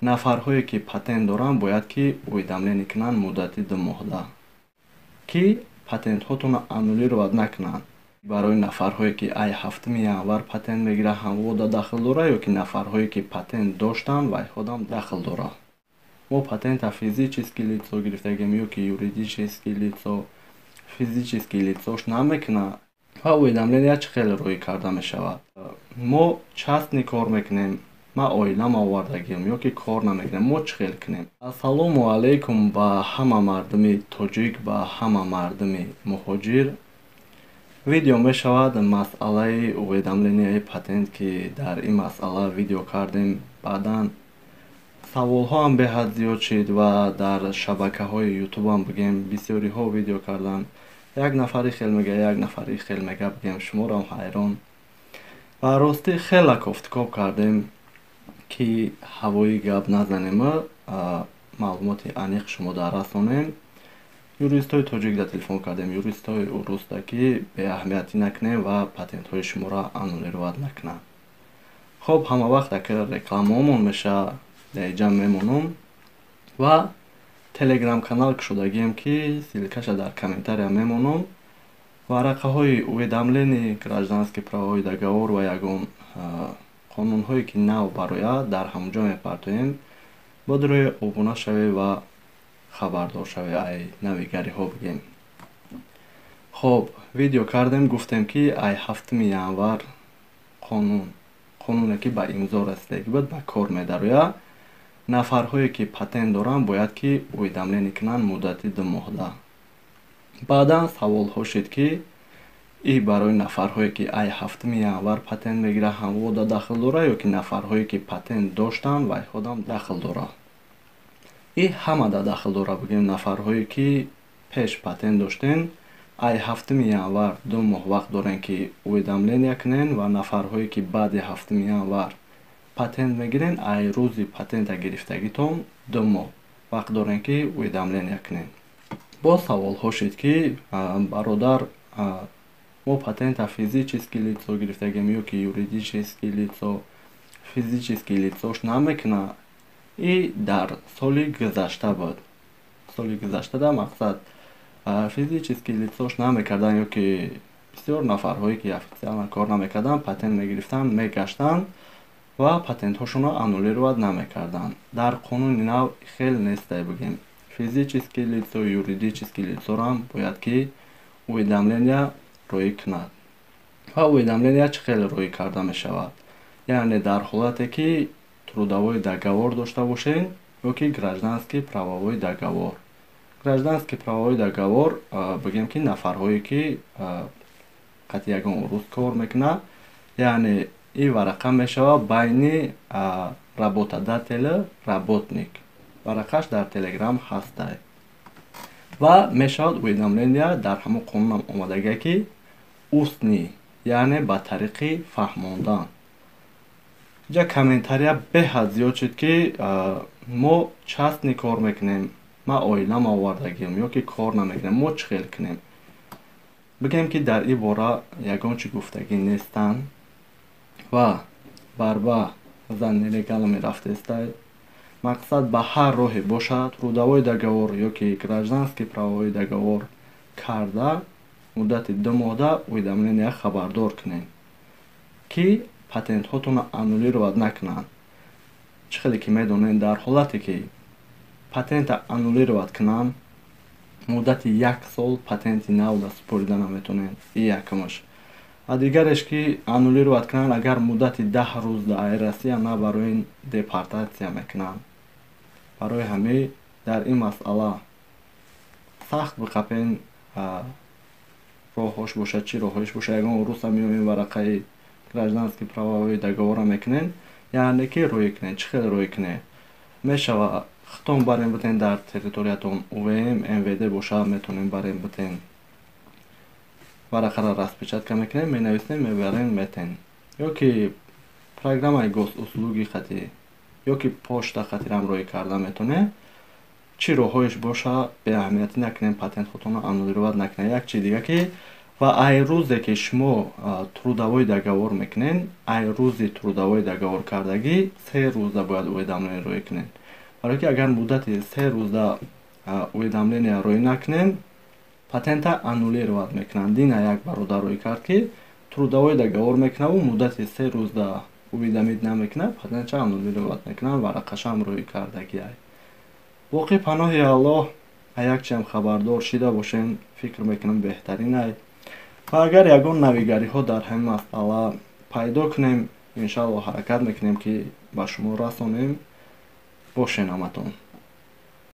Нафарҳое, ки патент доранд, бояд ки уведомление кунанд муддати 2 моҳда, ки патентҳотонро аннулировать накунанд. Барои нафарҳое, ки ай 7-уми январ патент мегирад, ҳамвода дахл дорад ё ки нафарҳое, ки патент доштанд, вайҳодам дахл дорад? Мо патента физический лицо гирифтагем ё ки юридический лицо? Физический лицо ш намекунад. Ва уведомления чӣ хеле роӣ карда мешавад? Мо частный кор мекунем, ман оилам овардагиам ё ки кор намекунем, мо чӣ хел кунем? Ассалому алайкум ба ҳама мардуми тоҷик, ба ҳама мардуми муҳоҷир. Видео мешавад масъалаи уведомления и патент, ки дар ин масъала видео кардем. Баъдан саволҳоам беҳад зиёд шид ва дар шабакаҳои Ютубам, бигем, бисёриҳо видео карданд. Як нафари хел мега, як нафари хел мега, бигем, шуморам ҳайрон. Ва ростӣ хела кофтукоб кардем, ки ҳавоӣ гап назанему маълумоти аниқ шумо дар расонем. Юристҳои тоҷик да телефон кардем, юристҳои урусда, ки беаҳамиятӣ накунем ва патентҳои шуморо аннулировать накунанд. Хоб, ҳама вақт ака рекламаомон меша, даиҷа мемонам ва Телеграм канал кушодагием, ки ссылка ша дар комментария мемонам. Варақаҳои уведомление, гражданский правовой договор ва ягон қонунҳое, ки нав барояд, дар ҳамонҷо мепартоем. Бодирои обуна шавед ва хабардор шавед ай навигариҳо, бигем. Хоб, видео кардем, гуфтем, ки ай 7-уми январ қонун, қонуне, ки ба имзо расидагӣ буд, ба кор медарояд. Нафарҳое, ки патент доранд, бояд ки уведомление кунанд муддати 2 моҳда. Баъдан саволҳо шид, ки и барои нафарҳое, ки ай 7-уми январ патент мегирад, ҳамвода дахл дорад ё ки нафарҳое, ки патент доштанд, вайҳодам дахл дорад? И ҳамада дахл дорад, бигем. Нафарҳое, ки пеш патент доштен, ай 7-уми январ 2 моҳ вақт дорем, ки уведомления кунен, ва нафарҳое, ки баъди 7-уми январ патент мегирен, ай рӯзи патента гирифтагитон 2 моҳ вақт дорем, ки уведомления кунен. Боз саволҳо шид, ки бародар, мо патента физический лицо гирифтагем ё ки юридический лицо? Физический лицо ш намекунад. И дар соли гузашта буд. Соли гузаштада, мақсад, физический лицо ш намекарданд ё ки бисёр нафарҳое, ки официально кор намекарданд, патент мегирифтанд, мегаштанд ва патентҳошонро аннулировать намекарданд. Дар қонуни нав хел нестай, бигем. Физический лицо, юридический лицо рам бояд ки уведомления роӣ кунад. Ва уведомления чӣ хеле роӣ карда мешавад? Яъне дар ҳолате, ки трудовой договор дошта бошед ё ки гражданский правовой договор. Гражданский правовой договор, бигем, ки нафарҳое, ки қатъи ягон урус кор мекунад, яъне ин варақа мешавад байни работодатель, работник. Варақаш дар Телеграм ҳастай. Ва мешавад уведомления, дар ҳамон қонунам омадагия, ки устный, яъне ба тариқи фаҳмондан. Инҷа комментария беҳад зиёд шуд, ки мо частный кор мекунем, ман оилам овардагиам ё ки кор намекунем, мо чӣ хел кунем? Бигем, ки дар ин бора ягон чӣ гуфтагӣ нестанд ва борьба за нелегалами рафтестай. Мақсад, ба ҳар роҳе бошад, трудовой договор ё ки гражданский правовой договор карда, муддати 2 моҳда уведомления хабардор кунем, ки патентҳотонро аннулировать накунанд. Чӣ хеле ки медонем, дар ҳолате, ки патента аннулировать кунанд, муддати як сол патенти навда супорида наметонем. И якумаш. Ва дигареш, ки аннулировать кунанд, агар муддати 10 рӯз дар Россия набароин, депортатсия мекунанд. Барои ҳамин дар ин масъала сахт биқапен. Роҳҳош бошад, чӣ роҳҳош бошад, ягон руса меоем, варақаи гражданский правовой договор а мекунем, яъне ки рӯй кунем. Чӣ хел рӯй кунем мешава? Хитон барем битен, дар территориятон УВМ, МВД бошад, метонем барем битен, варақаро распечатка мекунем, менависем, мебарем, метен, ё ки программаи Госуслуги хати ё ки почта хатирам рӯй карда метонем. Чӣ роҳҳоеш боша, беаҳамиятӣ накунем, патентҳотонро аннулировать накунем. Як чизи дига, ки Ва ай рӯзе ки шумо трудовой договор мекунед, ай рӯзи трудовой договор кардагӣ 3 рӯза бояд уведомление роӣ кунед, барое ки агар муддати 3 рӯза уведомление роӣ накунед, патента аннулировать мекунанд. Дина як бародар роӣ кард, ки трудовой договор мекунаву муддати 3 рӯза уведомить намекунад, патентша аннулировать мекунанд, варақашам роӣ кардагиай. Боқӣ паноҳи Аллоҳ. Якчиам хабардор шида бошем, фикр мекунам, беҳтаринай. Ва агар ягон навигариҳо дар ҳамин масъала пайдо кунем, иншааллоҳ, ҳаракат мекунем, ки ба шумо расонем. Бошен ҳаматон.